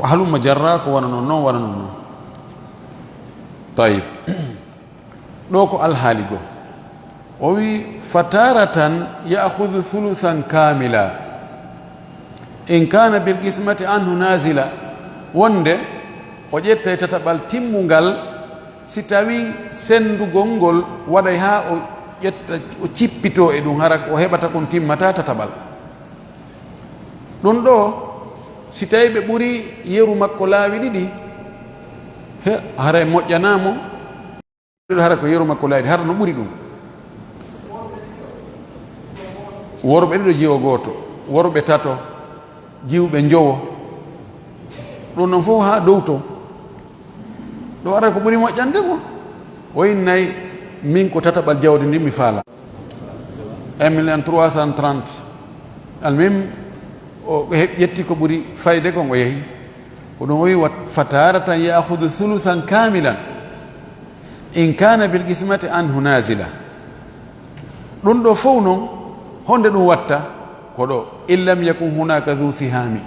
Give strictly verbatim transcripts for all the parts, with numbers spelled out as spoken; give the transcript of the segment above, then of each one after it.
Halumma jarra ko wano non, non wano non non. Tayib. Ɗo ko alhaali goo. O wi, "Fataratan ya'khudhu thuluthan kamila. In kana bil qismati anhu nazila." Wonde o ƴettay tataɓal timmungal si tawi sendugol ngol waɗay haa o ƴetta, o cippitoo e ɗum, hara ko o heɓata kon timmata tataɓal. Ɗum ɗo, si tawi ɓe ɓuri yeru makko laawi ɗiɗi, he, haray moƴƴanaa mo, hara ko yeru makko laawi ɗiɗi, hara no ɓuri ɗum. Worɓe ɗiɗo, jiwo gooto, worɓe tato, jiwɓe njowo. Ɗum ɗon fof haa dow to. Ɗo ara ko ɓuri moƴƴande mo. O innay, "Min ko tataɓal jawdi ndin mi faala." Un million trois cent trente. Almuhim, o heɓ-, ƴetti ko ɓuri fayde kon, o yehi. Ko ɗum o wi, "Wa fataratan ya'khudhu thuluthan kamilan. In kana bil qismati anhu nazila." Ɗum ɗo fof non, honde ɗum watta? Ko ɗo, "In lam yakun hunaka dhu sihami."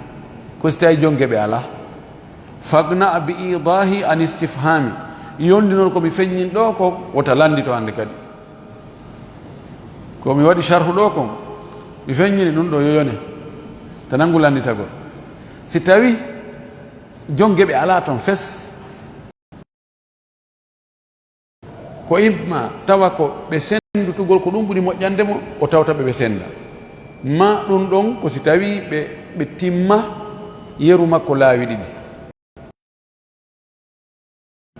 Ko si tawi jonge ɓe alaa. "Faqna bi idahi an istifhami." Yondinol ko mi feññin ɗo ko, wota lanndito hannde kadi. Ko mi waɗi sharhu ɗo kon, mi feññini ɗum ɗo, yo yone. Ta nanngu lannditagol. Si tawi jonge ɓe alaa ton fes, ko imma tawa ko ɓe senndutugol ko ɗum ɓuri moƴƴande mo, o tawta ɓe ɓe sennda. Ma ɗum ɗon ko si tawi ɓe, ɓe timma yeru makko laawi ɗiɗi.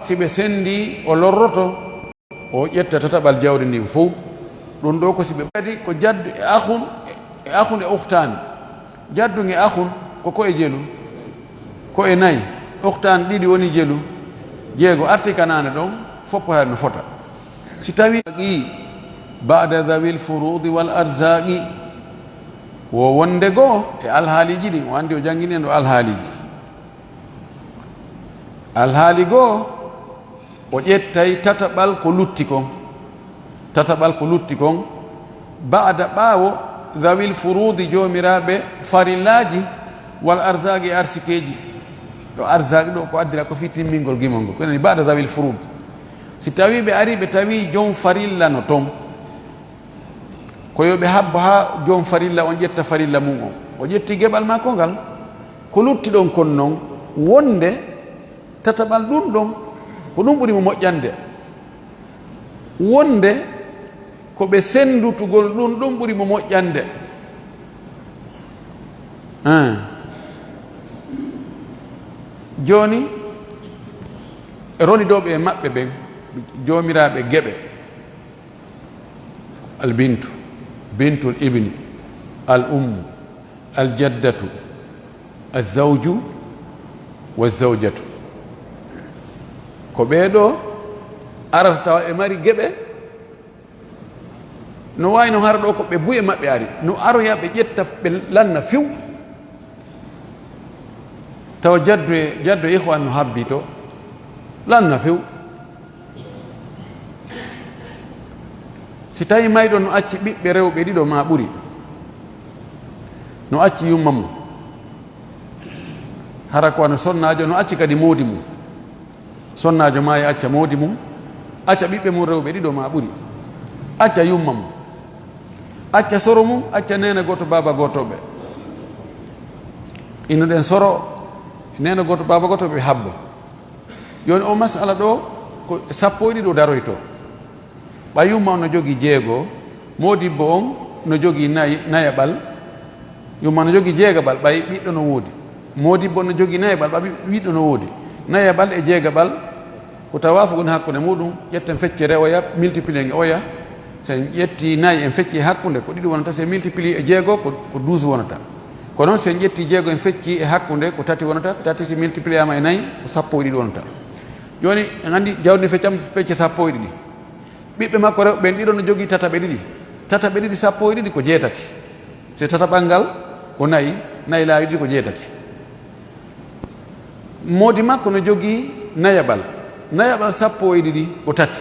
Si ɓe senndii, o lorroto, o ƴetta tataɓal jawdi ndin fow. Ɗum ɗo ko si ɓe kadi ko jaddu e ahun, e ahun e ukhtaani. Jaddu e ahun ko koye jelu? Ko e nayi. Ukhtaani ɗiɗi woni jelu. Jeego arti ka naane ɗon, fof hari no fota. Si tawi ba'da dhawil furudi wal arzaqi, wo wonde goo e alhaaliiji ɗin, o anndi o janngini en ɗo alhaaliiji. Alhaali goo, o ƴettay tataɓal ko lutti kon. Tataɓal ko lutti kon, ba'da, ɓaawo, dhawil furudi, joomiraaɓe farillaaji, wal arzaqi, e arsikeeji. Ɗo arzaqi ɗo ko addira ko fii timmingol gimol ngol. Ko enani ba'da dhawil furud. Si tawi ɓe ari ɓe tawi joom farilla no ton, ko yo ɓe habbo haa joom farilla on ƴetta farilla mum on. O ƴetti geɓal makko ngal. Ko lutti ɗon kon non, wonde tataɓal ɗum ɗon, ko ɗum ɓuri mo moƴƴande. Wonde ko ɓe senndutugol ɗum, ɗum ɓuri mo moƴƴande. Hein. Jooni, ronidooɓe e maɓɓe ɓen, joomiraaɓe geɓe. Al bintu, bintul ibni, al ummu, al jaddatu, al zawju, wa zawjatu. Ko ɓee ɗoo arata tawa e mari geɓe, no waawi no hara ɗoo ko ɓe buy e maɓɓe ari, no aroya ɓe ƴetta ɓe lanna few. Tawa jaddu e, jaddu e ihwaan no habbi to, lanna few. Si tawi mayɗo no acci ɓiɓɓe rewɓe ɗiɗo maa ɓuri, no acci yumma mum, hara ko wano sonnaajo, no acci kadi moodi mum. Sonnaajo maayi, acca moodi mum, acca ɓiɓɓe mum rewɓe ɗiɗo maa ɓuri, acca yumma mum, acca soro mum, acca neene gooto, baaba gooto ɓe. Inno ɗen soro, neene gooto, baaba gooto ɓe habbo. Jooni o masala ɗo ko sappo e ɗiɗo daroyto. Ɓay yumma on no jogii jeego, moodibbo on no jogii nay-, nayaɓal, yumma no jogii jeegaɓal, ɓay ɓiɗɗo no woodi. Moodibbo on no jogii nayaɓal, ɓay ɓi-, ɓiɗɗo no woodi. Nayaɓal e jeegaɓal ko tawaafuq woni hakkunde muɗum, ƴetten feccere oya, multiplier nge oya. Si en ƴetti nayi en fecci e hakkunde, ko ɗiɗi wonata, si en multiplier e jeego, ko, ko douze wonata. Ko noon si en ƴetti jeego en fecci e hakkunde, ko tati wonata, tati si multiplier ama e nayi, ko sappo e ɗiɗi wonata. Jooni, en anndi jawdi ndi feccam pecce sappo e ɗiɗi. Ɓiɓɓe makko rewɓe ɓen ɗiɗo no jogii tataɓe ɗiɗi. Tataɓe ɗiɗi, sappo e ɗiɗi ko jeetati. Si tataɓal ngal ko nayi, nayi laawi ɗiɗi ko jeetati. Moodi makko no jogii nayaɓal. Nayaɓal sappo e ɗiɗi ko tati.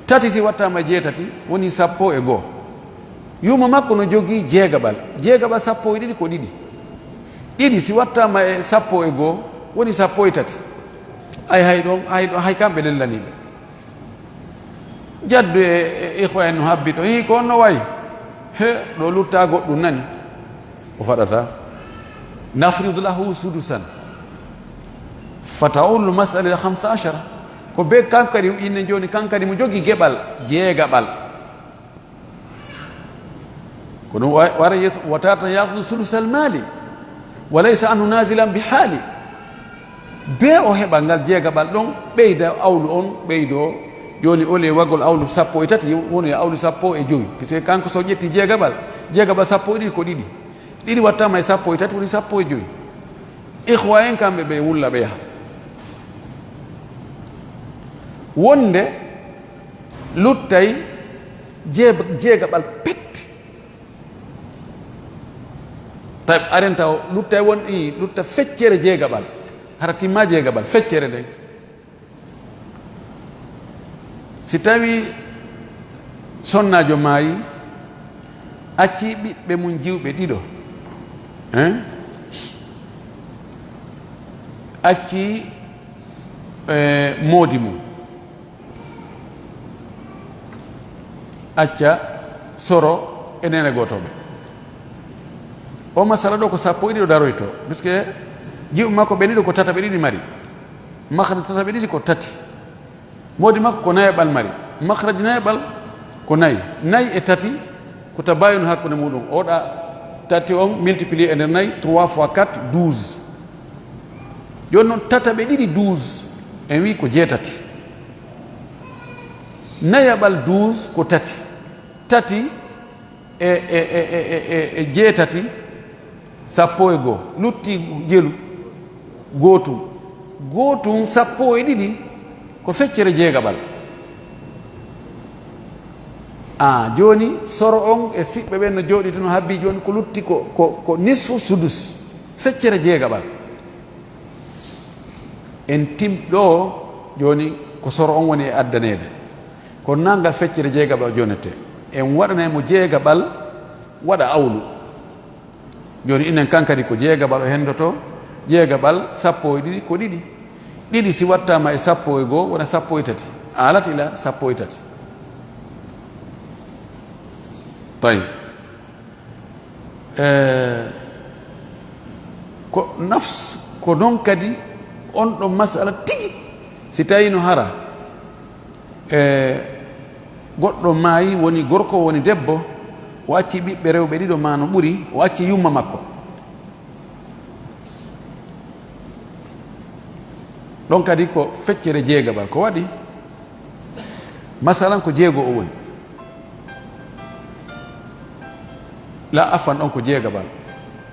Tati si wattaama e jeetati, woni sappo e goo. Yumma makko no jogii jeegaɓal. Jeegaɓal sappo e ɗiɗi ko ɗiɗi. Ɗiɗi si wattaama e sappo e goo, woni sappo e tati. Ay, hay ɗon, hay ɗon, hay kamɓe lellanii ɓe. Jaddu e, e ihwa en no habbi to, hii ko on no wayi. He, ɗo luttaa goɗɗum nani. O faɗata. Nafridu lahu sudusan. Fa ta'udu mas'ala ila khamsa ashara. Ko be kankadi, inne jooni kankadi mo jogi geɓal, jeegaɓal. Ko ɗum wa-, wara yeeso, wa taratan ya'khudhu sulusal mali, wa laysa anhu nazilan bi hali. Be o heɓa ngal jeegaɓal ɗon, ɓeyda awlu on, ɓeydo. Jooni, ole wagol awlu sappo e tati, woni e awlu sappo e jowi. Puisque kanko so ƴetti jeegaɓal, jeegaɓal sappo e ɗiɗi ko ɗiɗi. Ɗiɗi wattaama e sappo e tati, woni sappo e jowi. Ihwa en kamɓe ɓe wulla ɓe yaha. Wonde luttay jee-, jeegaɓal pet. Tawi aren taw luttay won, i, lutta feccere jeegaɓal. Hara timma jeegaɓal, feccere nden. Si tawi sonnaajo maayi, acci ɓiɓɓe mum jiwɓe ɗiɗo, hein? Acci, eh, moodi mum. Acca soro e neene gooto ɓe. O masala ɗo ko sappo e ɗiɗo daroyto, puisque jiwɓe makko ɓe ɗiɗo ko tataɓe ɗiɗi mari. Makhraji tataɓe ɗiɗi ko tati. Moodi makko ko nayaɓal mari. Makhraji nayaɓal ko nayi. Nayi e tati ko tabayun hakkunde muɗum. Oɗa tati on multiplié e nder nayi, trois fois quatre, douze. Jooni noon, tataɓe ɗiɗi, douze. En wi ko jeetati. Nayaɓal douze ko tati. Tati e, e, e jeetati, sappo e goo. Lutti jelu, gootum. Gootum, sappo e ɗiɗi, ko feccere jeegaɓal. A, jooni, soro on e siɓɓe ɓen no jooɗi tun, habbi jooni ko lutti ko, ko, ko nisfu sudus, feccere jeegaɓal. En tim ɗo, jooni, ko soro on woni e addaneede. Kono na ngal feccere jeegaɓal o jonete. En waɗanay mo jeegaɓal, waɗa awlu. Jooni inen kan kadi ko jeegaɓal o hendoto, jeegaɓal sappo e ɗiɗi ko ɗiɗi. Ɗiɗi si wattaama e sappo e goo, wona sappo e tati. Alat ila sappo e tati. Tawi. Eh, ko nafs, ko noon kadi on ɗon masala tigi. Si tawi no hara, eh, goɗɗo maayi, woni gorko, woni debbo, o acci ɓiɓɓe rewɓe ɗiɗo, maa no ɓuri, o acci yumma makko. Ɗon kadi ko feccere jeegaɓal. Ko waɗi? Masalan, ko jeego o woni. La, afan, ɗon ko jeegaɓal.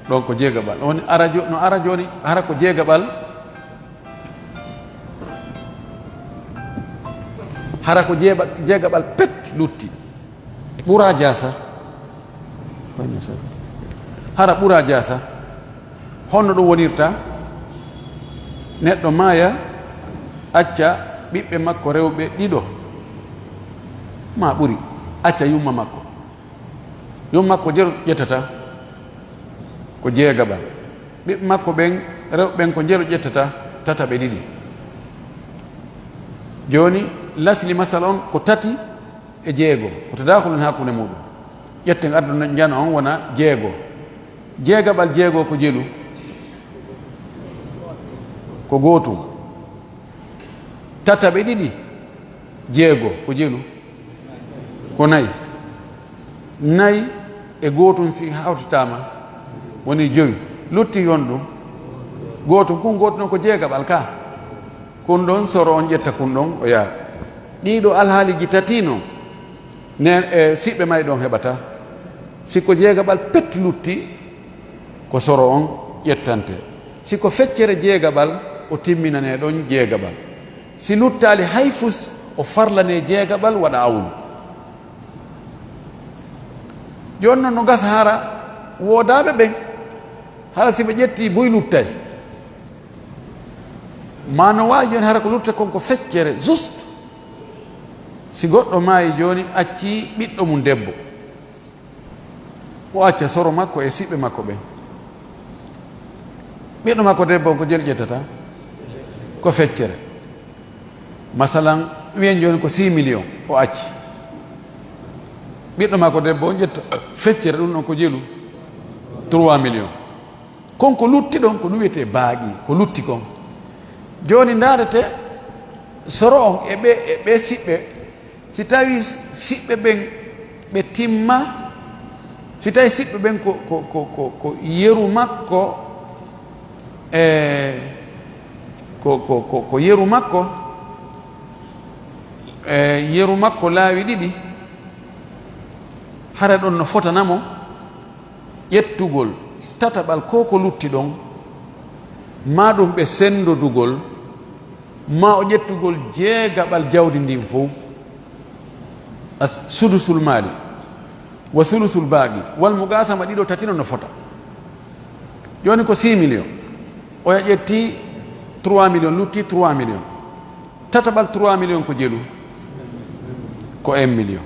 Ɗon ko jeegaɓal. On ara jo-, no ara jooni, hara ko jeegaɓal. Hara ko jeeba-, jeegaɓal pet lutti. Ɓura jaasa. Hara ɓura jaasa. Honno ɗum wonirta? Neɗɗo maaya, acca ɓiɓɓe makko rewɓe ɗiɗo. Ma ɓuri. Acca yumma makko. Yumma makko jelu ƴettata. Ko jeegaɓal. Ɓiɓɓe makko ɓen, rewɓe ɓen ko jelu ƴettata. Tataɓe ɗiɗi. Jooni, lasli masala on ko tati e jeego. Ko tadakhulun hakkunde muɗum. Ƴetten addu njano on wona jeego. Jeegaɓal jeego ko jelu. Ko gootum. Tataɓe ɗiɗi, jeego ko jelu. Ko nayi. Nayi e gootum si hawtitaama woni jowi. Lutti yon ɗum. Gootum kun gootum noon ko jeegaɓal ka. Kun ɗon soro on ƴetta kun ɗon o yaa. Ɗiɗo alhaaliji tati noon. Nen, e, siɓɓe may ɗon heɓata. Si ko jeegaɓal pet lutti, ko soro on ƴettante. Si ko feccere jeegaɓal, o timminane ɗon jeegaɓal. Si luttaali hay fus, o farlane jeegaɓal waɗa awlu. Jooni noon no gasa hara woodaaɓe ɓen, hara si ɓe ƴetti buy luttay. Ma no waawi jooni hara ko lutta kon ko feccere, juste. Si goɗɗo maayi jooni, acci ɓiɗɗo mum debbo. O acca soro makko e siɓɓe makko ɓen. Ɓiɗɗo makko debbo on ko jelu ƴettata? Ko feccere. Masalan, wiyen jooni ko six millions o acci. Ɓiɗɗo makko debbo on ƴetta feccere, ɗum ɗon ko jelu trois millions. Kon ko lutti ɗon, ko ɗum wiyetee baaqi, ko lutti kon. Jooni ndaarete soro on e ɓe, e ɓe siɓɓe. Si tawi siɓɓe ɓen ɓe timma, si tawi siɓɓe ɓen ko, ko, ko, ko, ko yeru makko, e ko, ko, ko, ko yeru makko, e yeru makko laawi ɗiɗi, hara ɗon no fotana mo ƴettugol tataɓal ko ko lutti ɗon, maa ɗum ɓe senndodugol, maa o ƴettugol jeegaɓal jawdi ndin fow, as-, sudusul maali, wa sulusul baaqi, wal muqaasama, ɗiɗo tati non no fota. Jooni ko six millions, oya ƴetti trois millions, lutti trois millions. Tataɓal trois millions ko jelu, ko un million.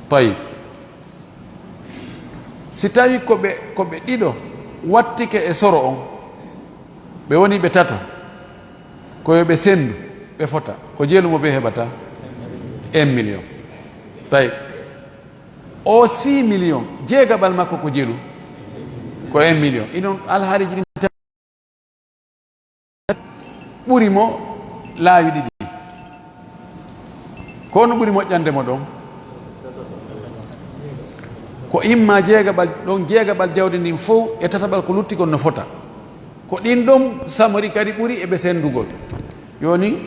Tayib. Si tawi ko ɓe, ko ɓe ɗiɗo wattike e soro on, ɓe woni ɓe tato, ko yo ɓe senndu, ɓe fota, ko jelu mo ɓe heɓata? Un million. Tawi o six millions, jeegaɓal makko ko jelu, ko un million. Inon alhaaliiji ɗin ɓuri mo laawi ɗiɗi. Ko no ɓuri moƴƴande mo ɗon? Ko imma jeegaɓal, ɗon jeegaɓal jawdi ndin fow e tataɓal ko lutti kon no fota. Ko ɗin ɗon samori kadi ɓuri e ɓe senndugol. Jooni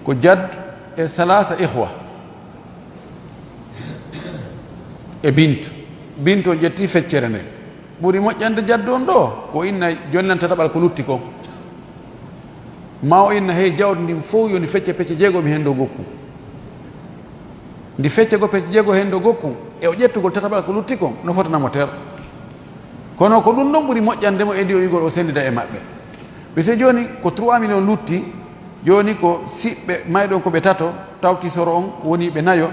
ko jadd e salaasa ihwa e bint. Bint on ƴetti feccere nden. Ɓuri moƴƴande jaddu on ɗo, ko inna jonnanta tataɓal ko lutti kon. Ma o inna, hey, jawdi ndin fow yo ndi fecce pecce jeego mi hendo gokku. Ndi fecce go pecce jeego hendo gokku, e o ƴettugol tataɓal ko lutti kon, no fotana mo ter. Kono ko ɗum ɗon ɓuri moƴƴande mo e ndi o wi'ugol o senndida e maɓɓe. Ɓe se jooni ko trois millions lutti, jooni ko siɓɓe mayɗon ko ɓe tato, tawti soro on woni ɓe nayo,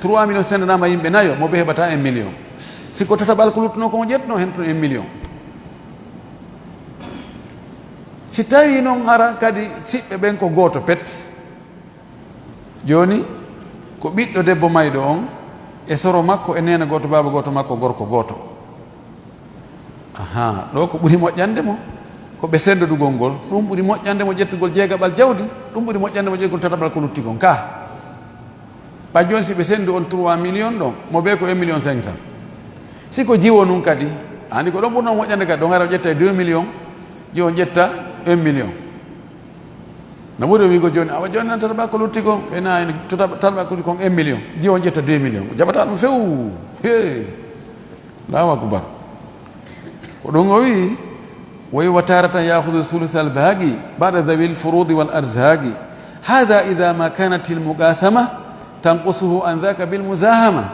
trois millions senndanaama yimɓe nayo, mo ɓe heɓata un million. Si ko tataɓal ko luttuno kon o ƴettuno hen tun un million. Si tawi non hara kadi siɓɓe ɓen ko gooto pet, jooni ko ɓiɗɗo debbo mayɗo on e soro makko e neene gooto, baaba gooto makko, gorko gooto. Ahaa, ɗo ko ɓuri moƴƴande mo, ko ɓe senndodugol ngol. Ɗum ɓuri moƴƴande mo ƴettugol jeegaɓal jawdi, ɗum ɓuri moƴƴande mo ƴettugol tataɓal ko lutti kon. Ka, ɓay jooni si ɓe senndu on trois millions ɗon, mo bee ko un million cinq cent. Si ko jiwo nun kadi, andi ko ɗon ɓurno moƴƴande kadi, ɗon ara o ƴetta deux millions, jiwo on ƴetta un million. No ɓuri o wi'ugol jooni, awa jooni nan tataɓal ko lutti kon, ɓe nayi tataɓal ko lutti kon un million, jiwo on ƴetta deux millions. Jaɓata ɗum few. Hey. Allahu akbar. Ko ɗum o wi'i, o wi'i, "Wa taratan ya'khudhu sulusal baqi ba'da dhawil furudi wal arzaqi. Hadha idha ma kanatil muqasama tanqusuhu an dhaka bil muzahama."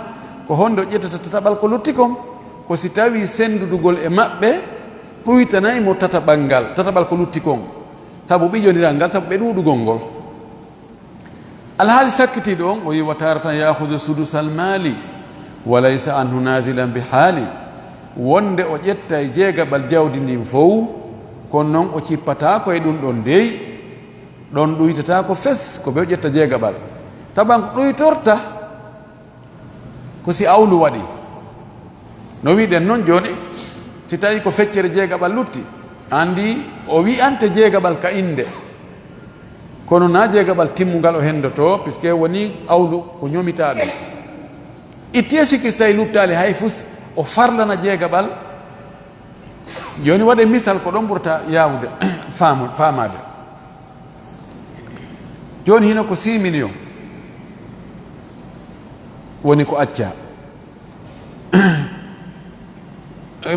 Ko honde o ƴettata tataɓal ko lutti kon? Ko si tawi senndudugol e maɓɓe ɗuytanay mo tataɓal ngal, tataɓal ko lutti kon. Sabu ɓiƴondiral ngal, sabu ɓe ɗuuɗugol ngol. Alhaali sakkitiiɗo on, o wi'i, "Wa taratan ya'khudhu sudusal mali, wa laysa anhu nazilan bi hali." Wonde o ƴettay jeegaɓal jawdi ndin fow, kono non o cippataako e ɗum ɗon dey, ɗon ɗuytataako fes, ko ɓe o ƴetta jeegaɓal. Taban ko ɗuytorta, ko si awlu waɗi. No wi'ɗen non jooni, si tawi ko feccere jeegaɓal lutti, andi o wi'ante jeegaɓal ka innde. Kono na jeegaɓal timmungal o hendoto, puisque woni awlu ko ñomitaa ɗum. Ittee sikki si tawi luttaali hay fus, o farlana jeegaɓal. Jooni waɗe misal ko ɗon ɓurata yaawude faamu-, faamaade. Jooni hino ko six millions woni ko accaa.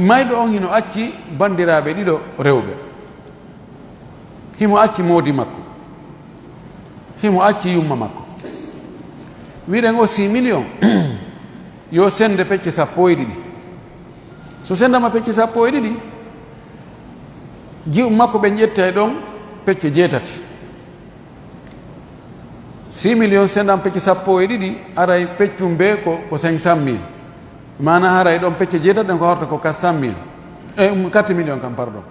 Mayɗo on hino acci banndiraaɓe ɗiɗo rewɓe. Himo acci moodi makko. Himo acci yumma makko. Wiɗen o six millions, yo sende pecce sappo e ɗiɗi. So sendama pecce sappo e ɗiɗi, ji'u makko ɓen ƴetta e ɗon pecce jeetati. Six millions sendama pecce sappo e ɗiɗi, aray peccum bee ko, ko cinq cent mille. Maana haray ɗon pecce jeetati ɗen ko hawta ko quatre cent mille. Eh, um, quatre millions kam, pardon.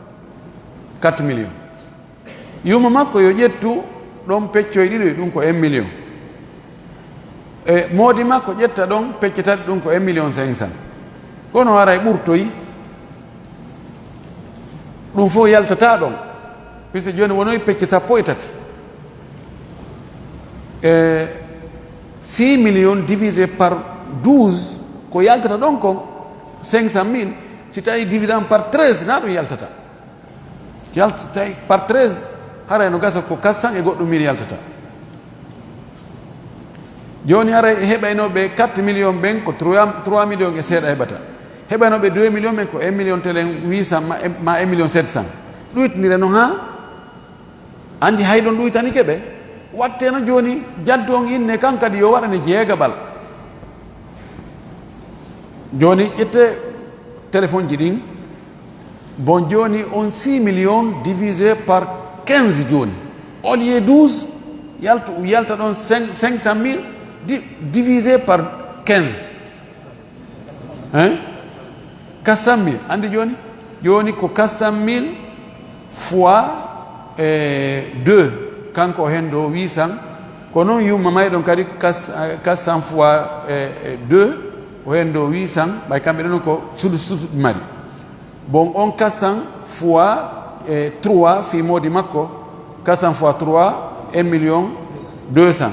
Quatre millions. Yumma makko yo ƴettu ɗon peccoy ɗiɗoy, ɗum ko un million. E moodi makko ƴetta ɗon pecce tati, ɗum ko un million cinq cent. Kono haray ɓurtoy. Ɗum fof yaltata ɗon. Puisque jooni wonoy pecce sappo e tati. E six millions divisé par douze, ko yaltata ɗon kon cinq cent mille, si tawi divisé par treize, na ɗum yaltata. Yalta tawi par treize, haray no gasa ko quatre cent e goɗɗum mille yaltata. Jooni haray heɓaynooɓe quatre millions ɓen ko trois, trois millions e seeɗa heɓata. Heɓaynooɓe deux millions ɓen ko un million telen huit cent ma, ma un million sept cent. Ɗuytindire noon haa anndi hay ɗon ɗuytanike ɓe. Watteno jooni jaddu on inne kan kadi yo waɗane jeegaɓal. Jooni ƴette téléphone ji ɗin. Bon, jooni on six millions divisé par quinze jooni. Au lieu douze, yalta, yalta ɗon cinq, cinq cent mille di-, divisé par quinze. Hein? Quatre cent mille. Anndi jooni? Jooni ko quatre cent mille fois, eh, deux. Kanko o hen ɗo huit cent. Ko noon yumma may ɗon kadi quatre, eh, quatre cent fois, eh, eh, deux. O hen ɗo huit cent. Ɓay kamɓe ɗon ko sudu, sudu mari. Bon, on quatre cent fois, eh, trois fii moodi makko, quatre cent fois trois, un million deux cent.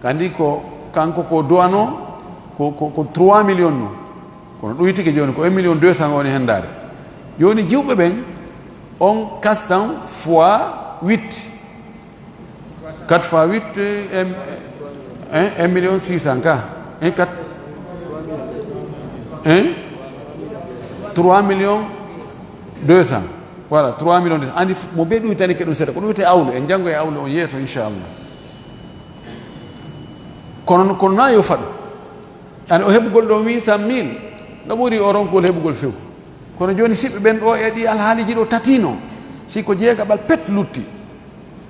Kandi ko kanko ko duwano ko, ko, ko trois millions no. Kono ɗuytike jooni ko un million deux cent woni hendaade. Jooni jiwɓe ɓen, on quatre cent fois huit. Quatre fois huit, eh, em, eh, un million six cent ka. Eh, quatre, eh? Trois millions deux cent. Voilà, trois millions deux cent. Anndi f-, mo be ɗuytanike ɗum seeɗa. Ko ɗum wiyetee awlu. En janngo e awlu on yeeso, inchallah. Kono, kono na yo faɗu. Ani o heɓugol ɗon huit cent mille, no ɓuri o ronkugol heɓugol few. Kono jooni siɓɓe ɓen ɗo e ɗi alhaaliji ɗo tatino. Si ko jeegaɓal pet lutti,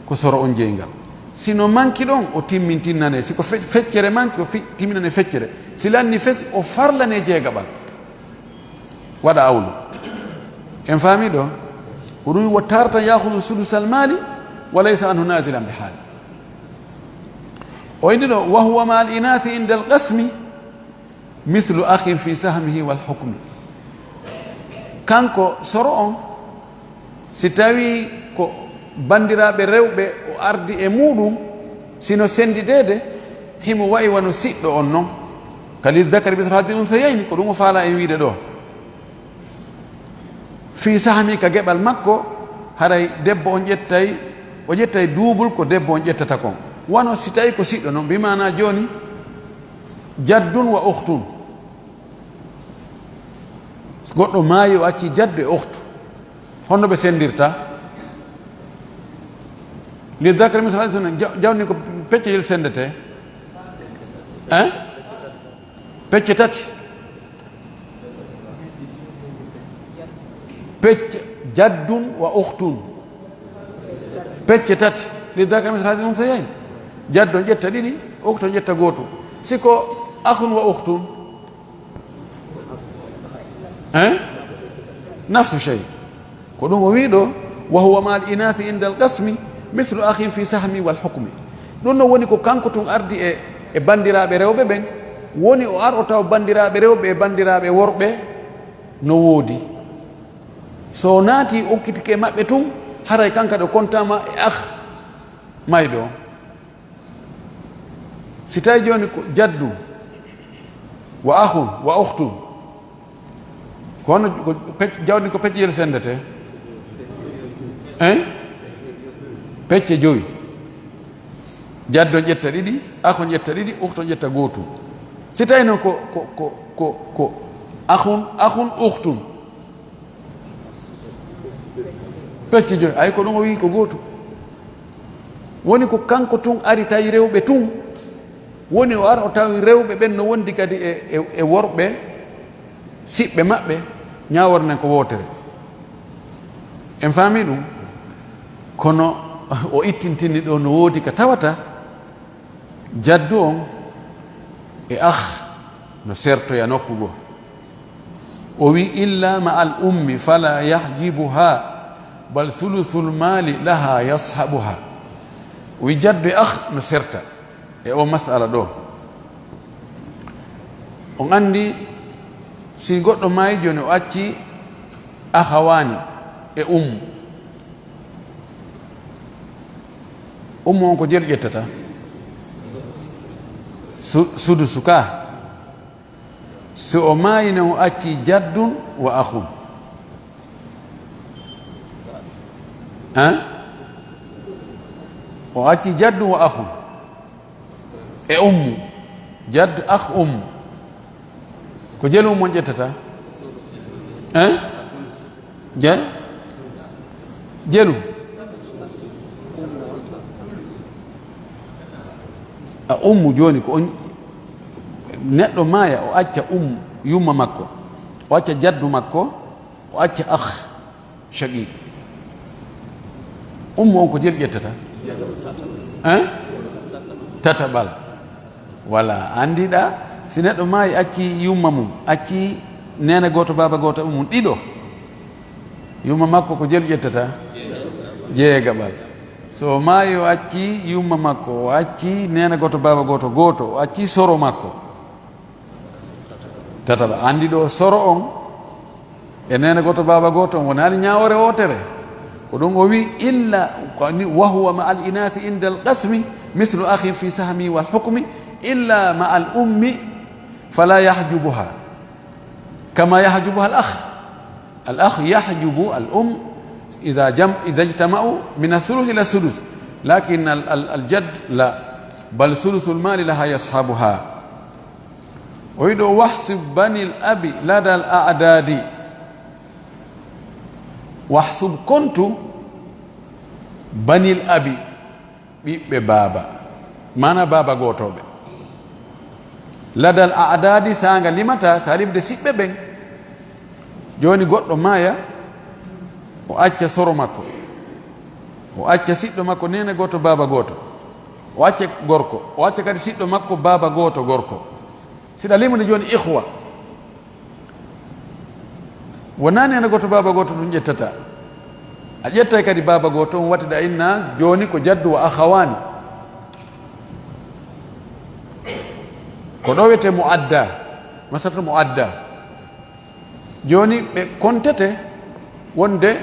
ko soro on jeyngal. Si no manki ɗon, o timmintinnane. Si ko fe-, feccere manki, o fi-, timminane feccere. Si lanni fesi, o farlane jeegaɓal. Waɗa awlu. En faami ɗo? Ko ɗum wo tarata yaahudu sudusal maali, wa laysa anhu nazilan bi haali. O inni ɗo, wa huwa ma al inaathi inda al qasmi, mislu akhin fi sahmihi wal hukmi. Kanko soro on, si tawi ko banndiraaɓe rewɓe o ardi e muuɗum, sino senndideede, himo wayi wano siɗɗo on non. Ka lizzakari mislu hazzil unsayayni, ko ɗum o faala en wiide ɗo. Fii sahmi ka geɓal makko, haray debbo on ƴettay, o ƴettay duubul ko debbo on ƴettata kon. Wano si tawi ko siɗɗo non, bi maana jooni, jaddun wa ukhtun. Goɗɗo maayi, o acci jaddu e ukhtu. Honno ɓe senndirta? Li dhakari mislu hazzil unsayayni, ja-, jawni ko pecce jel senndete. Hein? Pecce tati. Pecce jaddun wa ukhtun. Pecce tati. Li dhakari mislu hazzil unsayayni. Jaddu on ƴetta ɗiɗi, ukhtu on ƴetta gooto. Si ko akhun wa ukhtun, hein? Nafsu shay. Ko ɗum o wii ɗo, wa huwa ma al inaathi inda al qasmi mislu akhin fi sahmi wal hukmi. Ɗum no woni ko kanko tun ardi e, e banndiraaɓe rewɓe ɓen, woni o ar o taw banndiraaɓe rewɓe e banndiraaɓe worɓe no woodi. So naati okkitike e maɓɓe tun, haray kanka ɗo kontaama e akh mayɗo. Si tawi jooni ko jaddu wa akhun wa ukhtun, ko hono ko pec-, jawdi ko pecce jel senndete? Hein? Pecce jowi. Jaddu on ƴetta ɗiɗi, akhun ƴetta ɗiɗi, ukhtun ƴetta gootum. Si tawi noon ko, ko, ko, ko, ko akhun, akhun, ukhtun, pecce joy, ay ko ɗum o wii ko gootum. Woni ko kanko tun ari tawi rewɓe tun. Woni o ar o tawi rewɓe ɓen no wondi kadi e, e, e worɓe siɓɓe maɓɓe, ñaawoore nden ko wootere. En faami ɗum? Kono o ittintini ɗo no woodi ka tawata jaddu on e akh no sertoya nokku goo. O wi, "Illa ma al ummi fala yahjibuha Bal sulusul mali laha yashabuha. Wi jaddu e akh no serta e o masala ɗo. On anndi, si goɗɗo maayi jooni, o acci akhawani e ummu. Ummu on ko jelu ƴettata? Su-, sudusu ka. Si o maayi, ne o acci jaddun wa akhun. Hein? O acci jaddun wa akhun. E ummu. Jadd, akh, ummu. Ko jelu ummu on ƴettata? Hein? Jel? Jelu. A ummu jooni ko on, neɗɗo maaya, o acca ummu, yumma makko. O acca jaddu makko, o acca akh, shaqiq. Ummu on ko jelu ƴettata? Hein? Tataɓal. Wala, anndiɗa, si neɗɗo maayi, acci yumma mum, acci neene gooto, baaba gooto mum, ɗiɗo. Yumma makko ko jelu ƴettata? Jeegaɓal. So o maayi, o acci yumma makko, o acci neene gooto, baaba gooto, gooto, o acci soro makko. Tataɓa. Anndi ɗo soro on e neene gooto, baaba gooto on, wonaani ñaawoore wootere. Ko ɗum o wi, illa, ko ni, wa huwa ma al inasi inda al qasmi mislu akhin fi sahmi wal hukmi illa ma al ummi fala yahjubuha kama yahjubuha al akh. Al akh yahjubu al um idha jam-, idha ijtama'u min al thuluth ila sudus. Lakin al, al, al jadd la. Bal thuluthul mali laha yashabuha. O wiɗo wahsub banil abi ladal a'dadi. Wahsub kontu banil abi, ɓiɓɓe baaba, mana baaba gootoɓe. Ladal a'dadi, saanga limata, sa limde siɓɓe ɓen. Jooni goɗɗo maaya, o acca soro makko, o acca siɗɗo makko, neene gooto, baaba gooto, o acca gorko, o acca kadi siɗɗo makko, baaba gooto gorko. Siɗa limude jooni ikhwa, wonaa neene gooto, baaba gooto ɗum ƴettata. A ƴettay kadi baaba gooto, on wattida inna, jooni ko jaddu wa akhawani. Ko ɗo wiyetee mu'adda, masaratu mu'adda. Jooni ɓe kontete wonde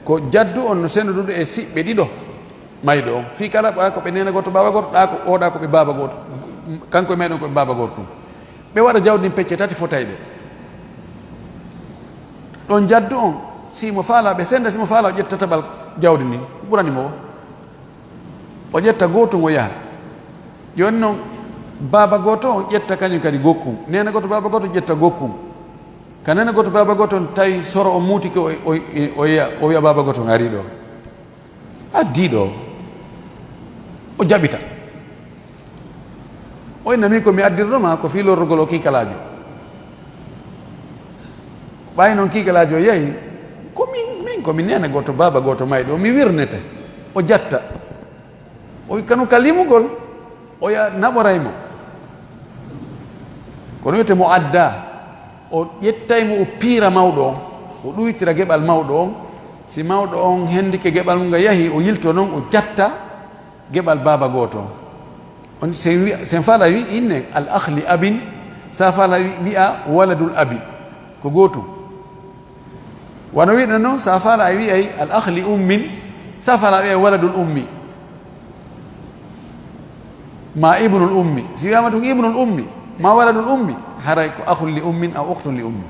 ko jaddu on no sendude e siɓɓe ɗiɗo mayɗo on. Fii kala, ɗa ko ɓe neene gooto, baaba gooto, ɗa ko, oɗa ko ɓe baaba gooto, kanko e mayɗo on ko ɓe baaba gooto tun. Ɓe waɗa jawdi ndin pecce tati fotayɗe. Ɗon jaddu on, si mo faala ɓe senda, si mo faala o ƴetta tataɓal jawdi ndin, ko ɓurani mo o. O ƴetta gootun o yaha. Jooni non, baaba gooto on ƴetta kañum kadi gokkun. Neene gooto, baaba gooto ƴetta gokkun. Ka neene gooto, baaba gooto on tawi soro on muutike, o, o, o, o yi'a, o wi'a baaba gooto on arii ɗo. Addii ɗo. O jaɓita. O inna min ko mi addirɗo ma ko fii lorrugol o kiikalaajo. Ɓay non kiikalaajo yehi, ko min, min ko mi neene gooto, baaba gooto mayɗo, mi wirnete. O jatta. O wi kanu ka limugol, oya naɓoray mo. Kono wiyete mo adda, o ƴettay mo, o piira mawɗo on, o ɗuytira geɓal mawɗo on. Si mawɗo on hendike geɓal mum nga yahi, o yilto non, o jatta geɓal baaba gooto on. On sen wi'a, sen faala wi inne al akh li abin, sa faala wi-, wi'a waladul abi, ko gootum. Wano wi'ɗen non, sa faala a wi'ay al akh li ummin, sa faala a wi'ay waladul ummi. Ma ibnul ummi. Si wi'ama tun ibnul ummi, ma waladul ummi, haray ko akhun li ummin aw ukhtun li ummi.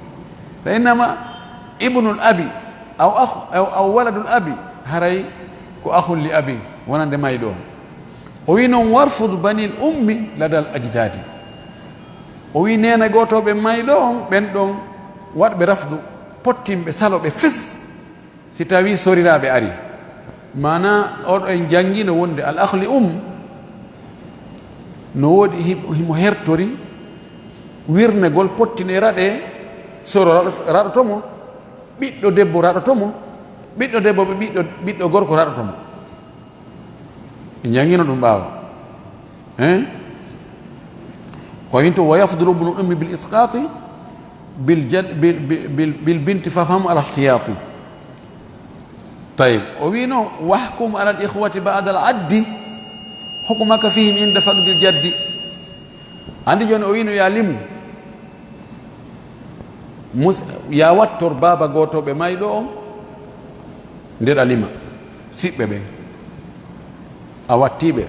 Fa innama ibnul abi aw akh-, aw, aw waladul abi, haray ko akhun li abin, wonande mayɗo on. O wi non, warfud banil ummi ladal ajdadi. O wi neene gootooɓe mayɗo on, ɓen ɗon waɗɓe rafdu, pottinɓe saloɓe fes, si tawi soriraaɓe ari. Maana, oɗo en janngino wonde al akhli um no woodi hi-, himo hertori wirnegol pottine raɗe, soro raɗo-, raɗoto mo, ɓiɗɗo debbo raɗoto mo, ɓiɗɗo debbo ɓe ɓiɗɗo, ɓiɗɗo gorko raɗoto mo. En janngino ɗum ɓaawo. Hein? Ko winto, wa yafdulu ibnul ummi bil isqati bil jad-, bil, bil, bil, bil binti fafham al ihtiyati. Tayib, o wi noon, "Wahkum alal ikhwati ba'dal addi, hukmaka fihim inda faqdil jaddi." Anndi jooni o wi no ya limu. Mus-, ya wattor baaba gooto ɓe mayɗo on, nden a lima siɓɓe ɓen. A wattii ɓe.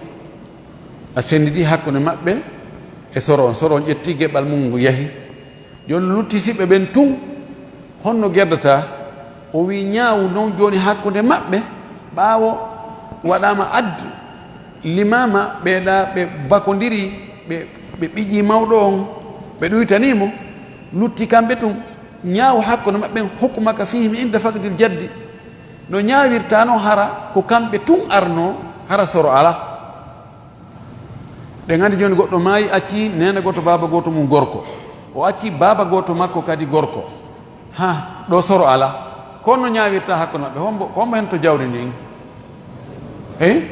A senndidi hakkunde maɓɓe e soro on. Soro on ƴetti geɓal mum ngu yahi. Jooni lutti siɓɓe ɓen tun, honno geddataa? O wi ñaawu noon jooni hakkunde maɓɓe, ɓaawo waɗaama addu, limaama ɓe ɗa ɓe bakondiri, ɓe, ɓe ɓiƴi mawɗo on, ɓe ɗuytanii mo, lutti kamɓe tun, ñaawu hakkunde maɓɓe, hukmaka fihim inda faqdil jaddi. No ñaawirta noon hara ko kamɓe tun arnoo, hara soro alaa. Ɗen anndi jooni goɗɗo maayi, acci neene gooto, baaba gooto mum gorko. O acci baaba gooto makko kadi gorko. Ha, ɗo soro alaa. Kono no ñaawirta hakkunde maɓɓe. Hombo, hombo hen to jawdi ndin? Eh?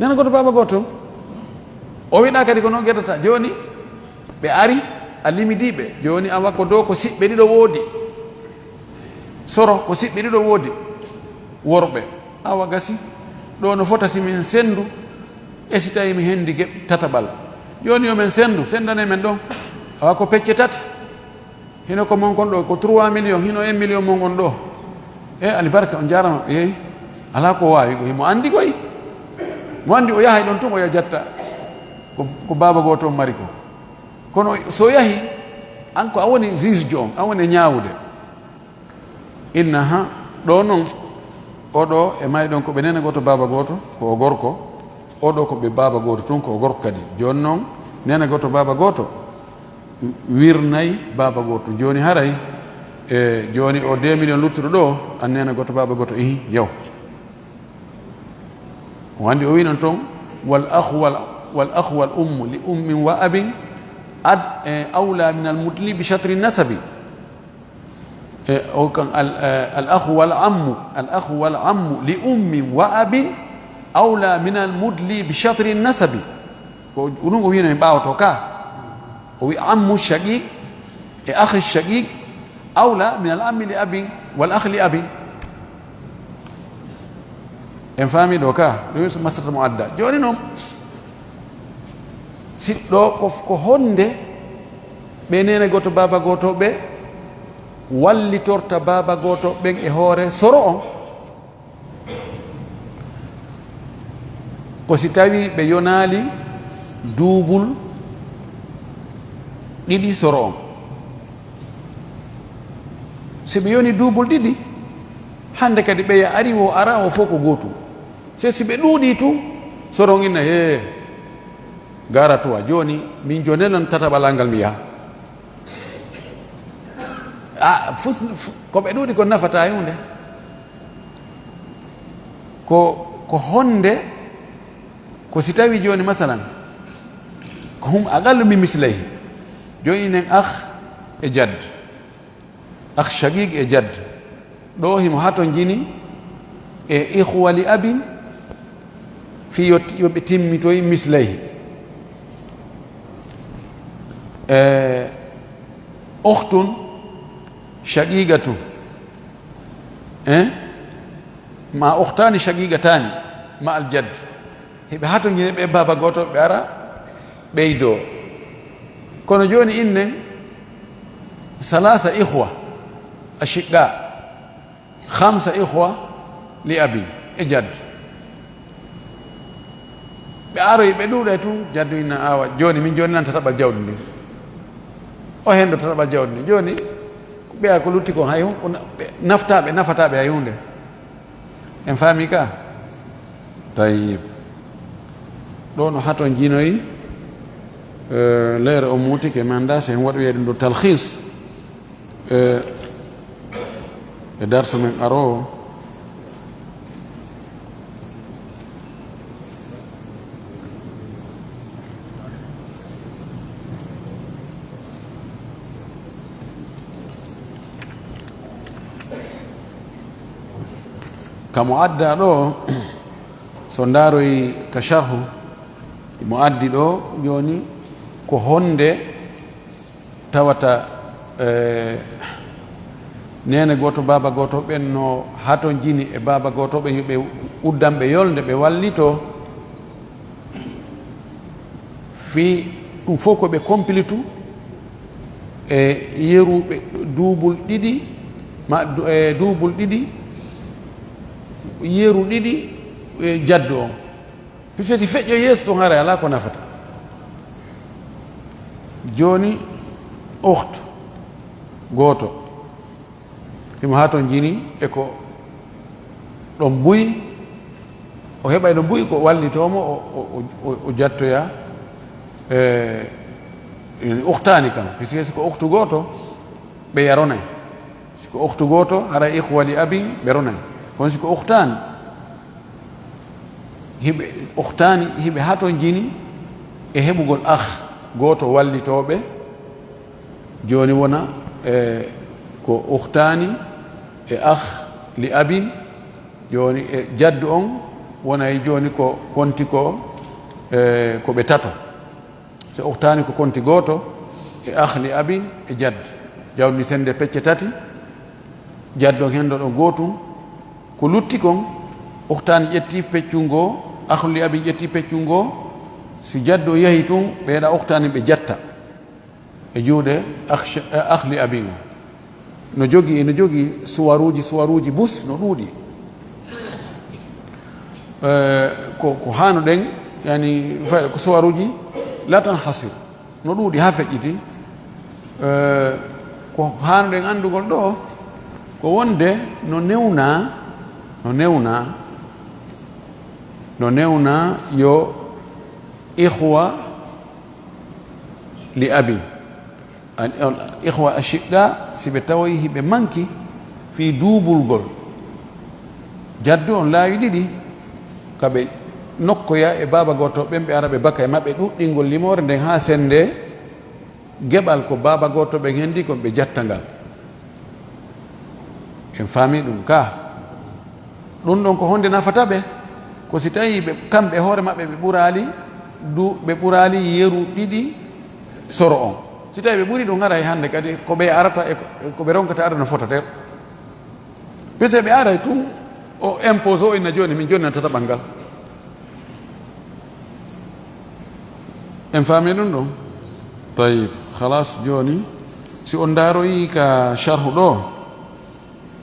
Neene gooto, baaba gooto. O wiɗa kadi ko noon geddata. Jooni, ɓe ari, a limidii ɓe. Jooni, awa ko dow ko siɓɓe ɗiɗo woodi. Soro ko siɓɓe ɗiɗo woodi. Worɓe. Awa gasi. Ɗo no fota si min senndu. E si tawi mi hendi geɓ-, tataɓal. Jooni yo men senndu, senndanee men ɗon. Awa ko pecce tati. Hino ko mon kon ɗo, ko trois millions, hino un million mon kon ɗo. E, alibarka, on jaarama, yeey. Alaa ko waawi ko, himo anndi koy. Mo anndi o yahay ɗon tun, o yaha jatta. Ko, ko baaba gooto on mari ko. Kono so yahi, an ko a woni juge jo on, a woni e ñaawude. Inna ha, ɗo non, oɗo e mayɗon ko ɓe neene gooto, baaba gooto, ko o gorko. Oɗo ko ɓe baaba gooto tun, ko o gorko kadi. Jooni non, neene gooto, baaba gooto, wirnay baaba gooto. Jooni haray, e jooni o deux millions luttuɗo ɗo, an neene gooto, baaba gooto, ihi, yaw. O anndi o wi non ton, "Wal akhu wal, wal akhu wal ummu li ummin wa abin ad-, e, awla min al mudli bi shatri nasabi." E, o kan al, e, "Al akhu wal ammu, al akhu wal ammu li ummin wa abin awla min al mudli bi shatri nasabi." Ko ɗum o wino en ɓaawoto ka. O wi ammu shaqiq e akhi shaqiq awla min al ammi li abin wal akhi li abin. En faami ɗo ka, ɗum so masata mo adda. Jooni noon, si ɗo ko, ko honde ɓe neene gooto, baaba gooto ɓe wallitorta baaba gooto ɓen e hoore soro on? Ko si tawi ɓe yonaali duubul ɗiɗi soro on. Si ɓe yoni duubul ɗiɗi, hannde kadi ɓeya ari wo ara wo fof ko gootum. Se si ɓe ɗuuɗii tun, soro on inna, "Hee, gara tuwa, jooni min jonelan tataɓal angal mi yaha." A, fus-, fu-, ko ɓe ɗuuɗi ko nafata e huunde. Ko, ko honde, ko si tawi jooni, masalan, ko hum aqallu min mislayhi. Jooni nen akh e jadd. Akh shaqiq e jadd. Ɗo himo hatonjini e ikhwa li abin fi yo, yo ɓe timmitoy mislayhi. E, ukhtun shaqiqatun. Eh? Ma ukhtani shaqiqatani ma al jadd. Hiɓe hatonjini ɓe baaba gooto, ɓe ara ɓeydoo. Kono jooni innen salasa ikhwa ashiqqa, khamsa ikhwa li abin e jadd. Ɓe aroyi, ɓe ɗuuɗay tun, jaddu inna, "Awa, jooni min jooni lan tataɓal jawdi ndin." O hendo tataɓal jawdi ndin. Jooni, ko ɓeya ko lutti kon hay hu-, ko na-, ɓe nafta ɓe, nafata ɓe hay huunde. En faami ka? Tayyib. Ɗo no haton jinoyi, eh, leere o muutike, mi annda si en waɗoyay ɗum ɗo talkhis. E, e darsu men aroowo, kamo adda ɗo, so ndaaroyi ka sharhu, mo addi ɗo jooni, ko honde tawata, eh, Neene gooto, baaba gooto, ɓen no hatonjini e baaba gooto, ɓen yo ɓe uddan ɓe yolnde, ɓe wallitoo. Fii ɗum fof ko ɓe komplitu e yeruɓe duubul ɗiɗi, ma, du-, e duubul ɗiɗi, yeru ɗiɗi, e jaddu on. Puisque si feƴƴo yeeso tun, haray alaa ko nafata. Jooni, ukhtu gooto, himo hatonjini e ko ɗon buy, o heɓay ɗon buy, ko wallitoo mo, o, o, o, o, o jattoya, e, yani, ukhtaani kan, puisque si ko ukhtu gooto, ɓe yaronay. Si ko ukhtu gooto, haray ikhwa li abin, ɓe ronay. Kono si ko ukhtaan, hiɓe, ukhtaani, hiɓe hatonjini e heɓugol akh gooto wallitooɓe. Jooni wona, e, ko ukhtaani e akh li abin. Jooni, e jaddu on wonay jooni ko konti ko, e, ko ɓe tato. So ukhtaani ko konti gooto, e akh li abin e jadd. Jawdi ndi sende pecce tati, jaddu on hen ɗo ɗon gootun. Ko lutti kon, ukhtaani ƴetti peccun goo, akh li abin ƴetti peccun goo. Si jaddu on yahi tun, ɓeeɗa ukhtaani ɓe jatta e juuɗe akh, akh li abin on. No jogii, no jogii suwaruuji, suwaruuji bus no ɗuuɗi. Eh, ko, ko haanuɗen, yani, fa-, ko suwaruuji la tanhasir, no ɗuuɗi haa feƴƴiti. Eh, ko haanuɗen anndugol ɗo, ko wonde no newnaa, no newnaa, no newnaa yo ikhwa li abi, an, on ikhwa ashiqqa, si ɓe tawoyi hiɓe manki fii duubulgol, jaddu on laawi ɗiɗi, ka ɓe nokkoya e baaba gooto, ɓen ɓe ara ɓe baka e maɓɓe, ɗuɗɗingol limoore nden haa sende geɓal ko baaba gooto ɓen hendi kon ɓe jatta ngal. En faami ɗum ka. Ɗum ɗon ko honde nafata ɓe? Ko si tawi ɓe, kamɓe hoore maɓɓe ɓe ɓuraali du-, ɓe ɓuraali yeru ɗiɗi soro on. Si tawi ɓe ɓuri ɗum, haray hande kadi ko ɓe arata e ko, e ko ɓe ronkata arde no fotata. Pese ɓe aray tun, o impose o inna jooni, min jooni na tataɓal ngal. En faami ɗum ɗon? Tayyib. Khalas, jooni, si on ndaaroyi ka sharhu ɗo,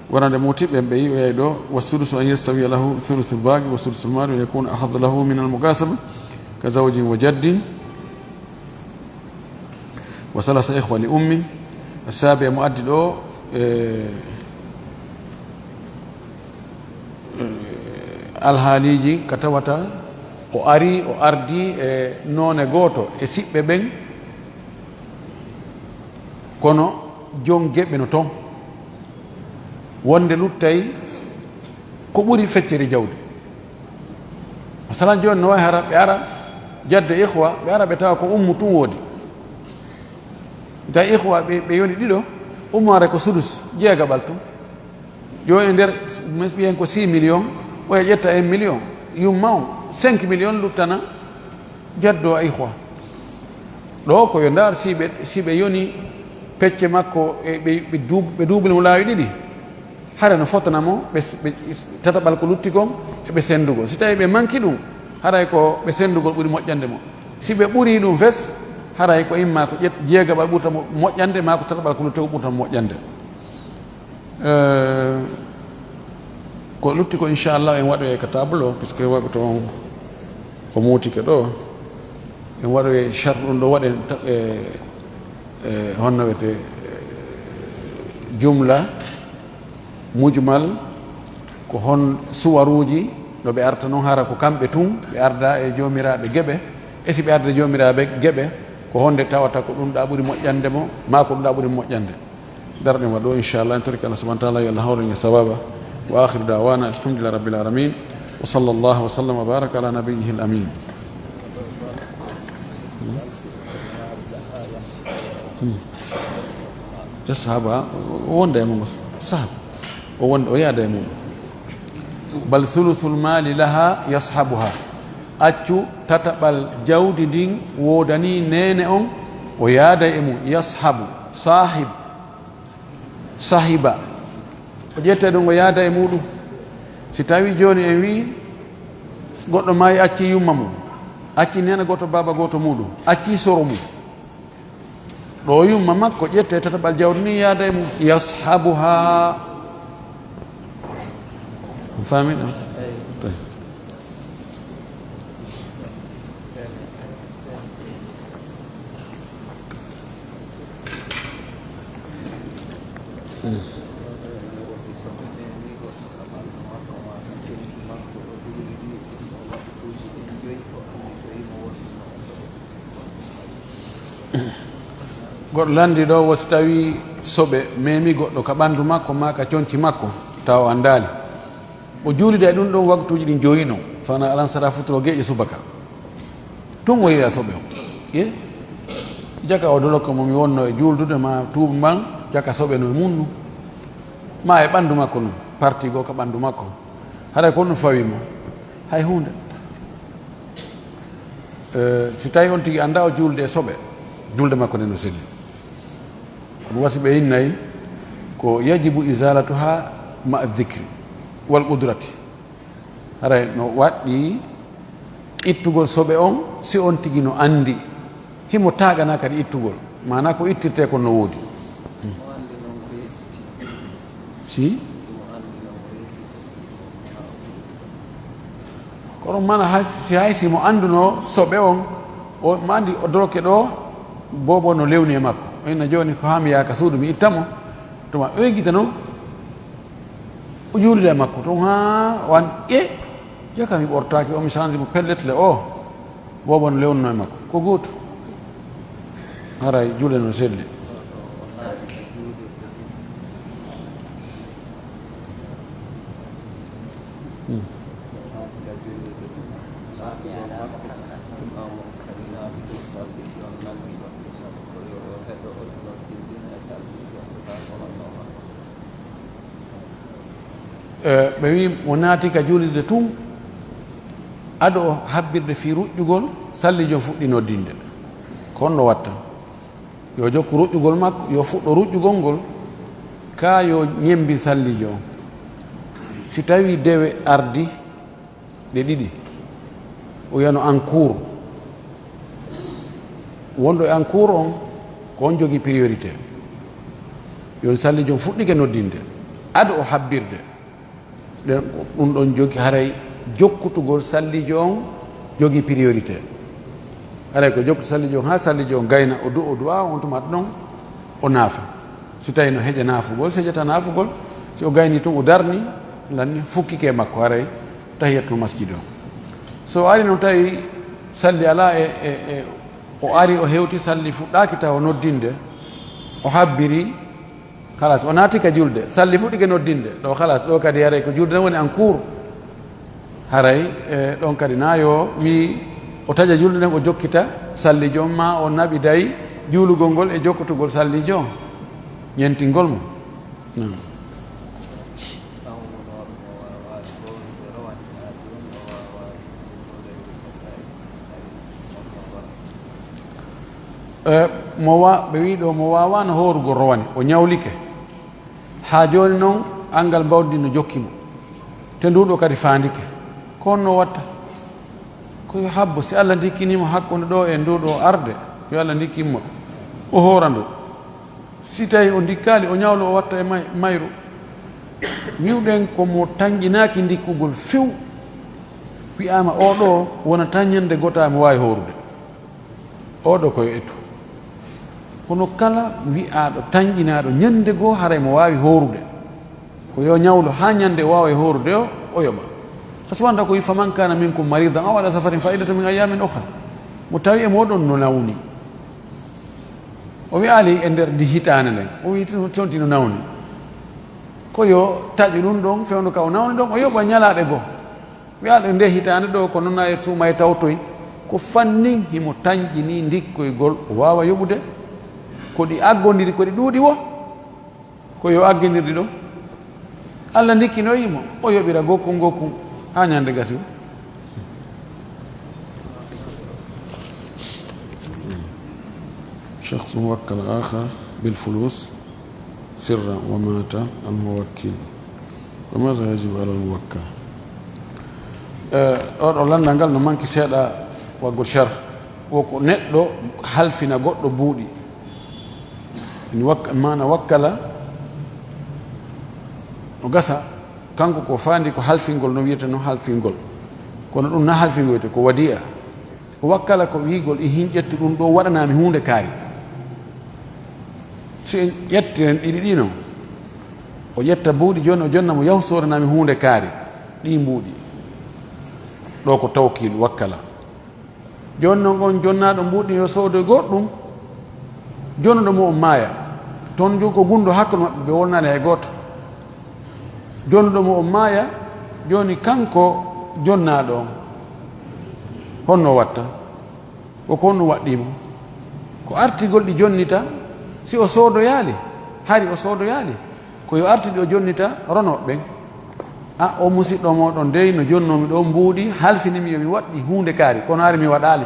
wonande muti ɓen ɓe yi'oyay ɗo, wa sudusu an yastawiya lahu thuluthul baaqi, wa sudusul mali, wa yakunu ahadda lahu min al mukasaba, ka zawjin wa jaddin, wa salasa ikhwa li ummin. Saabe mo addi ɗo, e, e, alhaaliiji ka tawata o ari, o ardi e noone gooto e siɓɓe ɓen, kono jon geɓe no ton, wonde luttay ko ɓuri feccere jawdi. Masalan, jooni no wayi hara ɓe ara, jaddu e ikhwa, ɓe ara ɓe tawa ko ummu tun woodi. Tawi ikhwa ɓe, ɓe yoni ɗiɗo, ummu ara ko sudus, jeegaɓal tun. Jooni e nder, mbiyen ko six millions, oya ƴetta un million, yumma on, cinq millions luttana jaddu o ikhwa. Ɗo ko yo ndaar si ɓe, si ɓe yoni pecce makko e ɓe, ɓe duub-, ɓe duubule mo laawi ɗiɗi. Hara no fotana mo ɓe, ɓe tataɓal ko lutti kon e ɓe sendugol. Si tawi ɓe manki ɗum, haray ko ɓe sendugol ɓuri moƴƴande mo. Si ɓe ɓuri ɗum fes, haray ko imma ko ƴet-, jeegaɓal ɓurta mo moƴƴande, maa ko tataɓal ko lutti kon ɓurta mo moƴƴande. Eh, ko lutti ko, inchallah, en waɗoye ka table o, puisque waɗi to on o muutike ɗo. En waɗoye sharh ɗum ɗo waɗen ta-, e, e, honno wiyete, e, jumla, mujmal, ko hon suwaruuji no ɓe arta non, hara ko kamɓe tun ɓe arda e joomiraaɓe geɓe, e si ɓe arda e joomiraaɓe geɓe, ko honde tawata ko ɗum ɗa ɓuri moƴƴande mo, maa ko ɗum ɗa ɓuri moƴƴande. Darɗen wa ɗo, inchallah, en torike Allah subhanahu wa taala, yo Allah hawrin e sawaba. Wa akhiru da'wana alhamdulillahi rabbil alamin. Wa sallallahu wa sallam wa baraka ala nabiyyihi al amin. Hmm. Yashab, ha? O wonda e mum, sahab. O wonda, o yaada e mum. Bal thuluthul mali laha yashabuha. Accu tataɓal jawdi ndin woodani neene on, o yaada e mum. Yashabu, sahib. Sahiba, O ƴetta ɗum, o yaada e muɗum. Si tawi jooni en wi goɗɗo maayi, acci yumma mum, acci neene gooto, baaba gooto muɗum, acci soro mum, ɗo yumma makko ƴette tataɓal jawdi ni, yaada e mum, yashabuha. Faami ɗum? Goɗɗo lanndi ɗo, wo si tawi soɓe memi goɗɗo ka ɓanndu makko maa ka conci makko, tawa o anndaali. O juulida e ɗum ɗon waktuuji ɗin joyi non, fana alansara futuro geeƴe subaka. Tun o yeeya soɓe on. Ye? Jaka o dolokko mo mi wonno e juuldude ma tuuba man, jaka soɓe no e mun ɗum. Ma e ɓanndu makko non, parti goo ka ɓanndu makko. Haray ko ɗum fawi mo? Hay huunde. Eh, si tawi on tigi annda o juulde e soɓe, juulde makko nden no selli. Ɗum wasi ɓe innay ko yajibu izalatuha ma dhikri wal qudrati. Haray no waɗɗi ittugol soɓe on, si on tigi no anndi, himo taagana kadi ittugol, maana ko ittirte kon no woodi. Si? Kono mana hay, si hay si mo annduno soɓe on, o ma anndi o doroke ɗo, bobo no lewni e makko. O inna jooni ko haa mi yaaka suudu mi itta mo. Tuma o yeggita non, o juulida e makko. Tun haa o anndi, e, jaka mi ɓortaaki o, mi change mo pellet le o. Boobo no lewnuno e makko. Ko gootu. Haray juulde no selli. Hmm. Eh, ɓe wi mo naati ka juulirde tun, ado o habbirde fii ruƴƴugol, sallijo fuɗɗi noddinde. Ko honno watta? Yo jokku ruƴƴugol makko, yo fuɗɗo ruƴƴugol ngol, kaa yo ñembi sallijo on. Si tawi dewe ardi, ɗe ɗiɗi. O wiyano en cours. Wonɗo e en cours on, ko on jogii priorité. Yo sallijo on fuɗɗike noddinde, ado o habbirde. Ɗen, ɗum ɗon jogi haray jokkutugol sallijo on jogii priorité. Haray ko jokkude sallijo on haa sallijo on gayna, o du-, o du'a, on tuma ɗon o naafa. Si tawi no heƴa naafugol, si heƴata naafugol, si o gayni tun o darni, lanni fukkike e makko, haray tahiyatul masjid on. So o ari no tawi salli alaa e, e, e, o ari o hewti salli fuɗɗaaki tawa noddinde, o habbiri, halas, o naati ka julde, salli fuɗɗike noddinde, ɗo halas, ɗo kadi haray ko julde woni en cours. Haray, e, ɗon kadi na yo wi o taƴa julde nden, o jokkita sallijo on, ma o naɓiday juulugol ngol e jokkutugol sallijo on, ñentingol mo. Naam. E, mo wa-, ɓe wi ɗo mo waawaano hoorugol rowani, o ñawlike. Haa jooni non, anngal mbawdi no jokki mo. Te nduɗo kadi faandike. Ko honno watta? Ko yo habbo, si Allah ndikkinii mo hakkunde ɗo e nduɗo arde, yo Allah ndikkin mo. O hoora ndu. Si tawi o ndikkaali, o ñawlo, o watta e may-, mayru. Wi'uɗen ko mo tanƴinaaki ndikkugol few. Wi'aama oo ɗoo wona tan ñande gota mo waawi hoorude. Oo ɗoo ko yo ettu. Kono kala wi'aaɗo tanƴinaaɗo ñande goo haray mo waawi hoorude. Ko yo ñawlo haa ñande o waawa hoorude o, o yoɓa. A suwanta ko wi, "Faman kana minkum maridan aw ala safarin fa iddatun min ayyamin ukhar." Mo tawi e moɗon no nawni. O wi'aali e nder ndi hitaande nden. O wi tun, tun no nawni. Ko yo taƴu ɗum ɗon, fewndo ka o nawni ɗon, o yoɓa ñalaaɗe goo. Wi'aali e nde hitaande ɗo, ko noon e suuma e tawtoy. Ko fannin himo tanƴini ndikkoygol, o waawa yoɓude. Ko ɗi aggondiri, ko ɗi ɗuuɗi wo. Ko yo aggindirɗi ɗo. Allah ndikkinoyi mo, o yoɓira gokku ngokku haa ñande gasi o. شخص وكل آخر بالفلوس سرا ومات الموكل. Wa maza yajibu alal muwakkal? Eh, ɗo ɗo lanndal ngal no manki seeɗa waggol shar. Wo ko neɗɗo halfina goɗɗo mbuuɗi. Ni wakka-, maana wakkala no gasa, kanko ko faandi ko halfingol, no wiyata no halfingol. Kono ɗum na halfingol wiyete ko wadi'a. Ko wakkala ko wiigol i hin ƴettu ɗum ɗo waɗanami huunde kaari. Si en ƴetti en ɗiɗi ɗi non, o ƴetta mbuuɗi jooni, o jonna mo yahu soodanami huunde kaari, ɗi mbuuɗi. Ɗo ko tawkil wakkala. Jooni non on jonnaaɗo mbuuɗi yo soodoy goɗɗum, jonnuɗo mo on maaya. Toon jooni ko gunndo hakkunde maɓɓe, ɓe wonnaali hay gooto. Jonnuɗo mo on maaya, jooni kanko jonnaaɗo on, honno watta? Ko ko honɗum waɗɗii mo? Ko artigol ɗi jonnita, si o soodoyaali, hari o soodoyaali, ko yo artu ɗi o jonnita ronooɓe ɓen. A, o musiɗɗo mooɗon dey no jonnoomi ɗo mbuuɗi, halfinimi yo mi waɗɗi huunde kaari, kono hari mi waɗaali.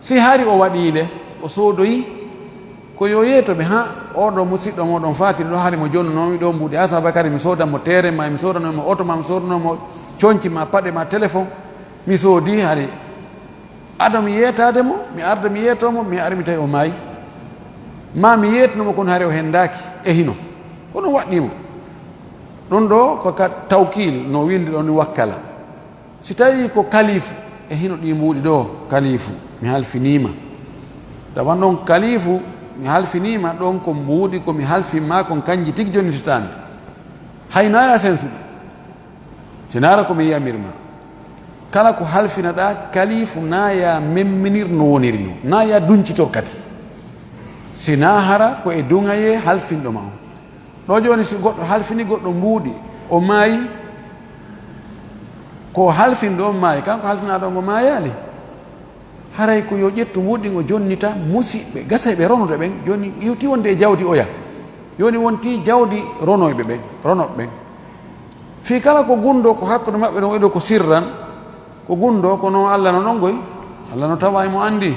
Si hari o waɗii le, o soodoyi, ko yo yeeto ɓe, ha, oɗo musiɗɗo mooɗon faatiri ɗo, hari mo jonnoomi ɗo mbuuɗi, asaba kadi mi soodan mo teere, ma mi soodanoo mo oto, ma mi soodanoo mo conci, ma paɗe, ma telefon, mi soodii hari. Ado mi yeetaade mo, mi arda mi yeetoo mo, mi ari mi tawi o maayi. Ma mi yeetno mo, kono hari o henndaaki e hino. Kono waɗɗii mo. Ɗum ɗo ko ka tawkiil no winndi ɗon ni wakkala. Si tawii ko kalifu, e hino ɗi mbuuɗi ɗo, kalifu, mi halfiniima. Tawa ɗon kalifu, mi halfiniima, ɗon ko mbuuɗi ko mi halfin ma kon kanji tigi jonnitataami. Hay naaya sensuɗi. Si naara ko mi yamir ma. Kala ko halfinaɗa, kalifu naaya memminir no woniri no. Naaya duncitor kadi. Si naa hara ko e duŋayee halfinɗo ma on. Ɗo jooni si goɗɗo halfini goɗɗo mbuuɗi, o maayi, ko halfinɗo on maayi, kanko halfinaaɗo on o maayaali. Haray ko yo ƴettu mbuuɗi o jonnita musiɓɓe, gasayɓe ronude ɓen. Jooni iwti wonde e jawdi oya. Jooni wonti jawdi ronoyɓe ɓen, ronooɓe ɓen. Fii kala ko gunndoo ko hakkunde maɓɓe ɗon, o ɗo ko sirran, ko gunndoo, ko noon Alla no ɗon goy. Alla no tawa e mo anndi.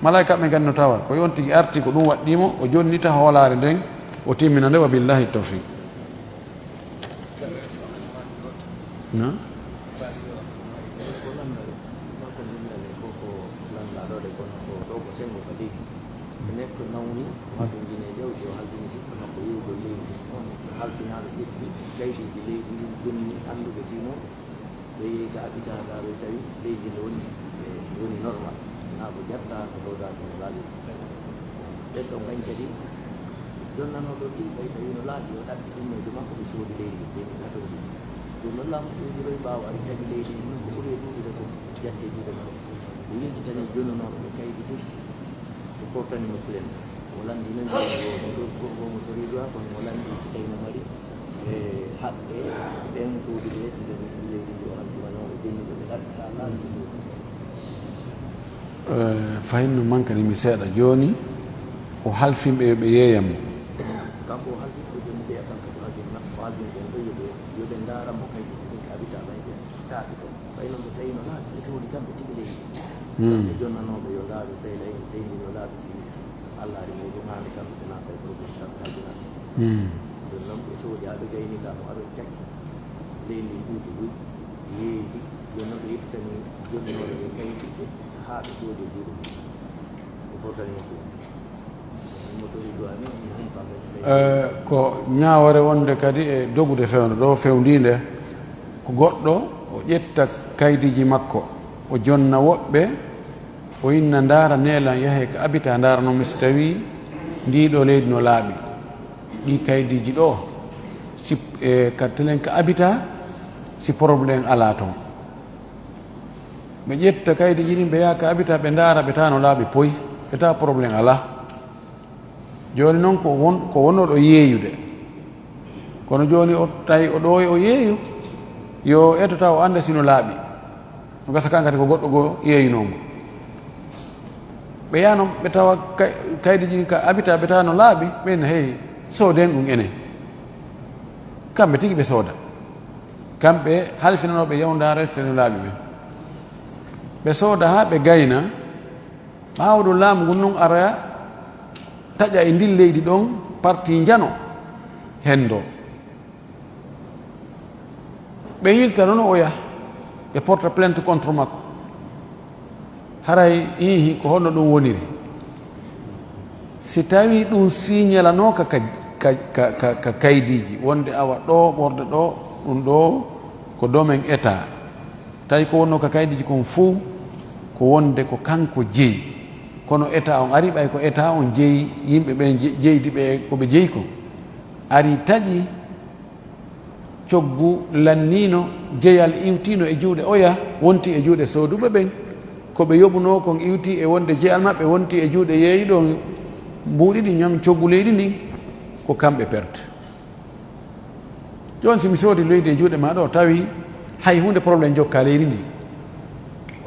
Malaayka ɓen kadi no tawa. Ko yo on tigi arti, ko ɗum waɗɗii mo, o jonnita hoolaare nden, o timmina nde, wa billahi tawfiq. Na? Ko lanndal e ko, ko lanndal ɗo de, kono ko ɗo ko senngo ka leydi. Neɗɗo nawni, waɗi njine jawdi, o halfini siɗɗo makko yeeygol leydi. On halfinaaɗo ƴetti kaydiiji leydi ndin, jonni annduɓe fii muuɗum. Ɓe yehi ka abita, ɓe tawi leydi ndi woni, e, ndi woni normal. Naa ko jatta, ko sooda, ko no laaɓi. Ɓen ɗon ɓen kadi, jonnanooɓe on tigi ɓay tawi no laaɓi, o ɗaɓɓi ɗum e makko, ɓe soodi leydi ndi, ɓe ndi katon ndi. Jooni non laamu ƴeewtiroy ɓaawo ari tawi leydi ndi ko ɓuri e ɗuuɗude ko jatte juuɗe makko. Ɓe yiltitani jonnanooɓe ɓe kaydi ɗum, ɓe portani mo plainte. O lanndi men ko, ko, ko, ko mo tori droit, kono mo lanndi si tawi mo mari e haɓɓe ɓen soodi ɓe, ɓe leydi ndi o halfimanoo, o jonni ɓe, ɓe ɗaɓɓi haa laamu ɓe soodi. Eh, fahin no mankani mi seeɗa. Jooni, o halfin ɓe yo ɓe yeeyam mo. Kanko o halfin, o jonni ɓe, kanko o halfin, o halfin ɓen ɗo yo ɓe, yo ɓe ndaara mo kaydi ɗin ka abita ɓay ɓe taaki ton. Ɓay non ɓe tawi no laaɓi, ɓe soodi kamɓe tigi leydi. Hmm. Kamɓe jonnanooɓe yo ndaaru seyla en, leydi no laaɓi fii Alla ari muɗum haande kamɓe ɓe naata e problème kamɓe halfinaaɓe. Hmm. Jooni non ɓe soodi haa ɓe gayni ka mo aroy taƴi. Leydi ndin ɓuyti buy, yeeyti. Jooni non ɓe yettitani jonnooɓe ɓe kaydi ɓe haa ɓe soodi e juuɗe mum. Ɓe portani mo ko woni. Eh, ko ñaawore wonde kadi e dogude fewndo ɗo fewndiinde, ko goɗɗo o ƴetta kaydiiji makko, o jonna woɓɓe, o inna ndaara neelan yahe ka abita ndaara noon mi so tawii ndii ɗo leydi no laaɓi. Ɗi kaydiiji ɗo, si, e, ka telen ka abita, si problème alaa toon. Ɓe ƴetta kaydiiji ɗin, ɓe yaha ka abita, ɓe ndaara, ɓe tawa no laaɓi poy, ɓe tawa problème alaa. Jooni noon ko won, ko wonnooɗo yeeyude. Kono jooni o tawi o ɗo o yeeyu, yo eto taw o annda si no laaɓi. No gasa kan kadi ko goɗɗo goo yeeyunoo mo. Ɓe yaha noon, ɓe tawa kay-, kaydiiji ɗin ka abita, ɓe tawa no laaɓi, ɓe inna, "Hey, sooden ɗum enen." Kamɓe tigi ɓe sooda. Kamɓe halfinanooɓe yahu ndaara si no laaɓi ɓen. Ɓe sooda haa ɓe gayna. Ɓaawo ɗum laamu ngun non ara taƴa e ndin leydi ɗon parti njano henndo. Ɓe yilta noon oya, ɓe porta plainte contre makko. Haray ihi ko honno ɗum woniri? Si tawi ɗum siñalanooka ka, ka, ka, ka, ka kaydiiji, wonde awa ɗo ɓorde ɗo, ɗum ɗo ko domaine état. Tawi ko wonnoo ka kaydiiji kon fof ko wonde ko kanko jeyi. Kono état on ari, ɓay ko état on jeyi yimɓe ɓen, je-, jeydi ɓe ko ɓe jeyi kon. Ari taƴi coggu lanniino, jeyal iwtiino e juuɗe oya, wonti e juuɗe sooduɓe ɓen. Ko ɓe yoɓunoo kon iwti e wonde jeyal maɓɓe wonti e juuɗe yeeyuɗo mbuuɗi ɗi ñam coggu leydi ndin, ko kamɓe perte. Jooni, si mi soodi leydi e juuɗe ma ɗo, tawi hay huunde problème jokka leydi ndi,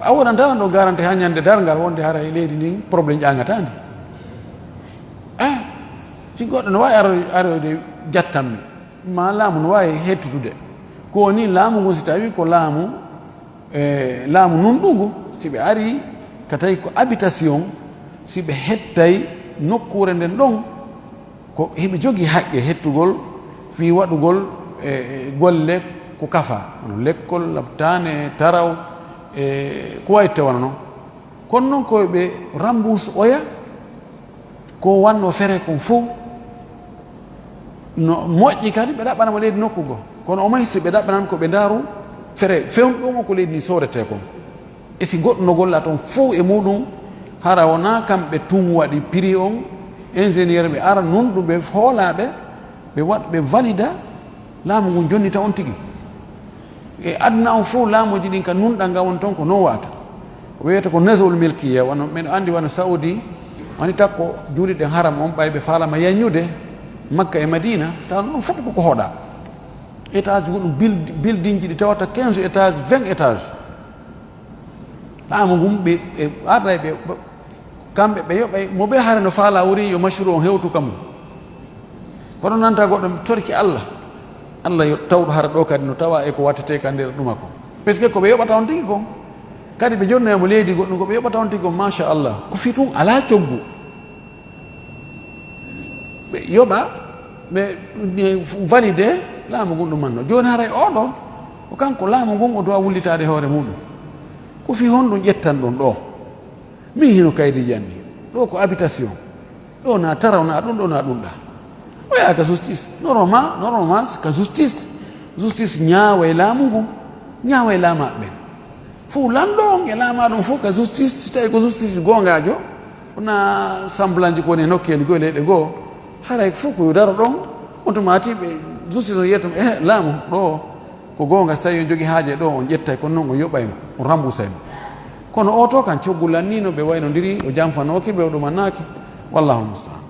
a wonan tan ɗo garanti haa ñande darngal wonde hara e leydi ndin problème ƴaŋataa ndi. Ah, si goɗɗo no waawi aro-, aroyde jattanmi, ma laamu no waawi hettutude. Ko woni laamu ngun, si tawi ko laamu, e, laamu nunɗungu, si ɓe ari ka tawi ko habitation, si ɓe hettay nokkuure nden ɗon, ko hiɓe jogii haqqe hettugol fii waɗugol, e, e, golle ko kafa, hono lekkol, laptaane, taraw, e, ko wayi tawano non. Kono non ko ɓe rembourse oya, ko wanno fere kon fof no moƴƴi, kadi ɓe ɗaɓɓana mo leydi nokku goo. Kono au moins si ɓe ɗaɓɓanan ko ɓe ndaaru fere fewnɗo on ko leydi ndi sooretee kon. E si goɗɗo no golla toon fof e muɗum, hara wonaa kamɓe tun waɗi prix on, ingénieur ɓe ara nunɗuɓe hoolaaɓe, ɓe waɗ-, ɓe valida, laamu ngun jonnita on tigi. E aduna on fof, laamuuji ɗin ka nunɗal ngal woni toon ko non wata. O wiyata ko nazul milkiya, wano men andi wano Saudi, wani takko juuliɗen haram on, ɓay ɓe faalama yaññude Makka e Madina, tawa ɗum fof ko ko hoɗa. Étage goɗɗum, build-, building ji ɗi tawata quinze étages, vingt étages. Laamu ngun ɓe, ɓe arday ɓe, ɓe, kamɓe ɓe yoɓay mo ɓe hare no faala woni yo mashru on hewtu kamum. Kono nanta goɗɗo torki Allah. Allah yo tawɗo hara ɗo kadi no tawa e ko wattete ka nder ɗuma ko. Parce que ko ɓe yoɓata on tigi kon. Kadi ɓe jonnoya mo leydi goɗɗum ko ɓe yoɓata on tigi kon, machallah. Ko fii tun alaa coggu. Ɓe yoɓa, ɓe, ɓe valide laamu ngun ɗum manno. Jooni haray oɗo, ko kanko laamu ngun o dowa wullitaade hoore muɗum. Ko fii honɗum ƴettan ɗum ɗo? Min hino kaydiiji an ɗin. Ɗo ko habitation. Ɗo na taraw na ɗum, ɗo na ɗum ɗa. O yaha ka justice. Normalement, normalement, ka justice. Justice ñaaway laamu ngun. Ñaaway laamaaɓe ɓen. Fof lanɗo on e laamaaɗo on fof ka justice, si tawi ko justice goongaajo, wona semblanji ko woni e nokkeeli goo e leyɗe goo, haray fof ko yo daro ɗon, on tuma ati ɓe justice on yiyata, eh, laamu ɗo ko goonga, so tawi on jogii haaje ɗo, on ƴettay, kono noon on yoɓay mo, on remboursay mo. Kono oo to kan coggu lanniino, ɓe waynondiri, o janfanooki ɓe, o ɗumannaaki, wallaahu mustaan.